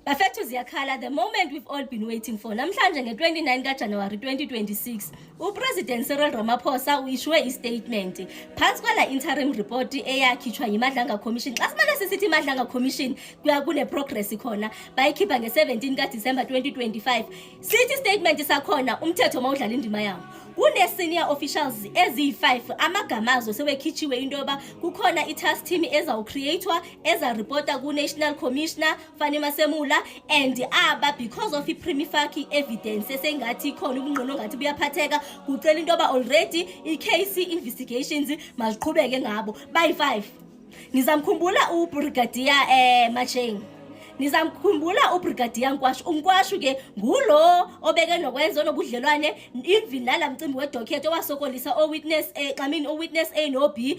Bafethu, ziyakhala, the moment we've all been waiting for. Namhlanje nge-29 kaJanuwari 2026, uPresident Cyril Ramaphosa u-issue i-statement phansi kwala interim report eyakhitshwa yiMadlanga Commission. Xa simane sisithi iMadlanga Commission, kuya kune-progress khona. Bayikhipha nge-17 kaDisemba 2025. Sithi statement sakhona, umthetho mawudlala indima yawo. Kune-senior officials eziyi-5, amagama azo sewekhitshiwe, into yoba kukhona i-task team ezawucreatwa, ezaripota ku-National Commissioner Fannie Masemola, and aba because of i-prima facie evidence esengathi ikhona, ubungqino ngathi buyaphatheka, kucela into yoba already i-case investigations maziqhubeke ngabo bayi-5. Nizamkhumbula uBrigadier Macheng, nizamkhumbula uBrigadier Nkwashu. UNkwashu ke ngulo obeke nokwenza onobudlelwane even nala mcimbi wedocket owasokolisa o-witness I mean o-witness A no B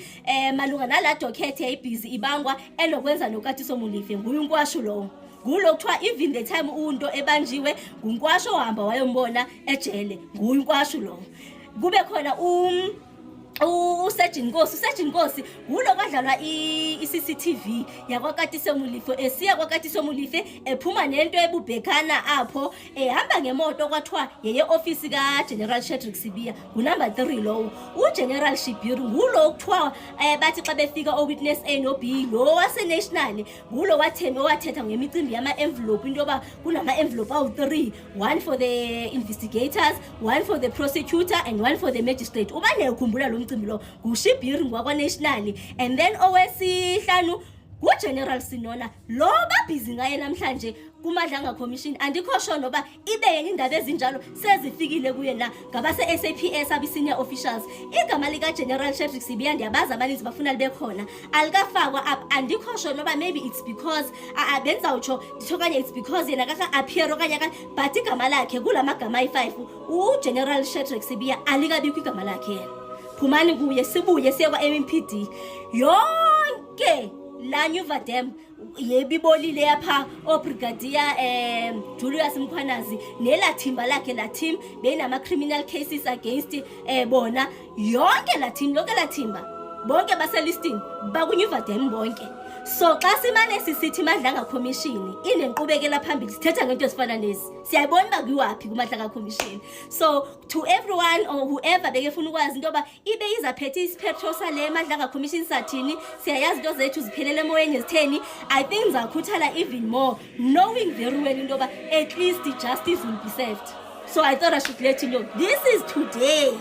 malunga nala docket yayibhizi ibangwa enokwenza noKatiso Molefe. Nguye uNkwashu lowo, ngulo kuthiwa even the time unto ebanjiwe, nguNkwashu ohamba wayombona ejele. Nguye uNkwashu lowo. Kube khona uSergeant Nkosi. USergeant Nkosi ngulo kwadlalwa i-CCTV yakwaKatiso Molefe esiya kwaKatiso Molefe, ephuma nento ebubhekana apho, ehamba ngemoto kwathiwa yeye-ofisi kaGeneral Shadrack Sibiya. Ngunumber 3 lowo. UGeneral Shibiri ngulo kuthiwa bathi xa befika o-witness A no-B, lo wase-National, ngulo wathembe owathetha ngemicimbi yama-envelope, into yoba kunama-envelope awu-3, one for the investigators, one for the prosecutor and one for the magistrate. Uba niyakhumbula lo mcimbi lo, nguShibiri, ngwakwa-National. And then owesihlanu nguGeneral Senona, lo babhizi ngaye namhlanje kuMadlanga Commission. Andikho sure noba ibe yenye indaba ezinjalo sezifikile kuye na ngabase-SAPS abi-senior officials. Igama likaGeneral Shadrack Sibiya, ndiyabazi abaninzi bafuna libe khona, alikafakwa apha. Andikho sure noba maybe it's because bendizawutsho nditsho okanye it's because yena kaka-appear okanye but igama lakhe kula magama ayi-5, uGeneral Shadrack Sibiya, alikabikho igama lakhe yena. Phumani kuye, sibuye siye kwa-MMPD. Yonke la Nuva Dam yebibolile yapha, oBrigadier Julius Mkhwanazi nela thimba lakhe, la team benama criminal cases against bona. Yonke la team, lonke la thimba, bonke baselistini bakuNuva Dam bonke. So xa simane sisithi Madlanga Commission inenkqubekela phambili, sithetha ngento ezifana nezi. Siyayibona uba kuyiwaphi kuMadlanga Commission. So to everyone or whoever bekefuna ukwazi into yoba ibe izaphethe isiphetho sale Madlanga Commission sathini, siyayazi into zethu ziphelele emoyeni zitheni. I think ndizakhuthala even more knowing very well into yoba at least justice will be served. So I thought I should let you know this is today.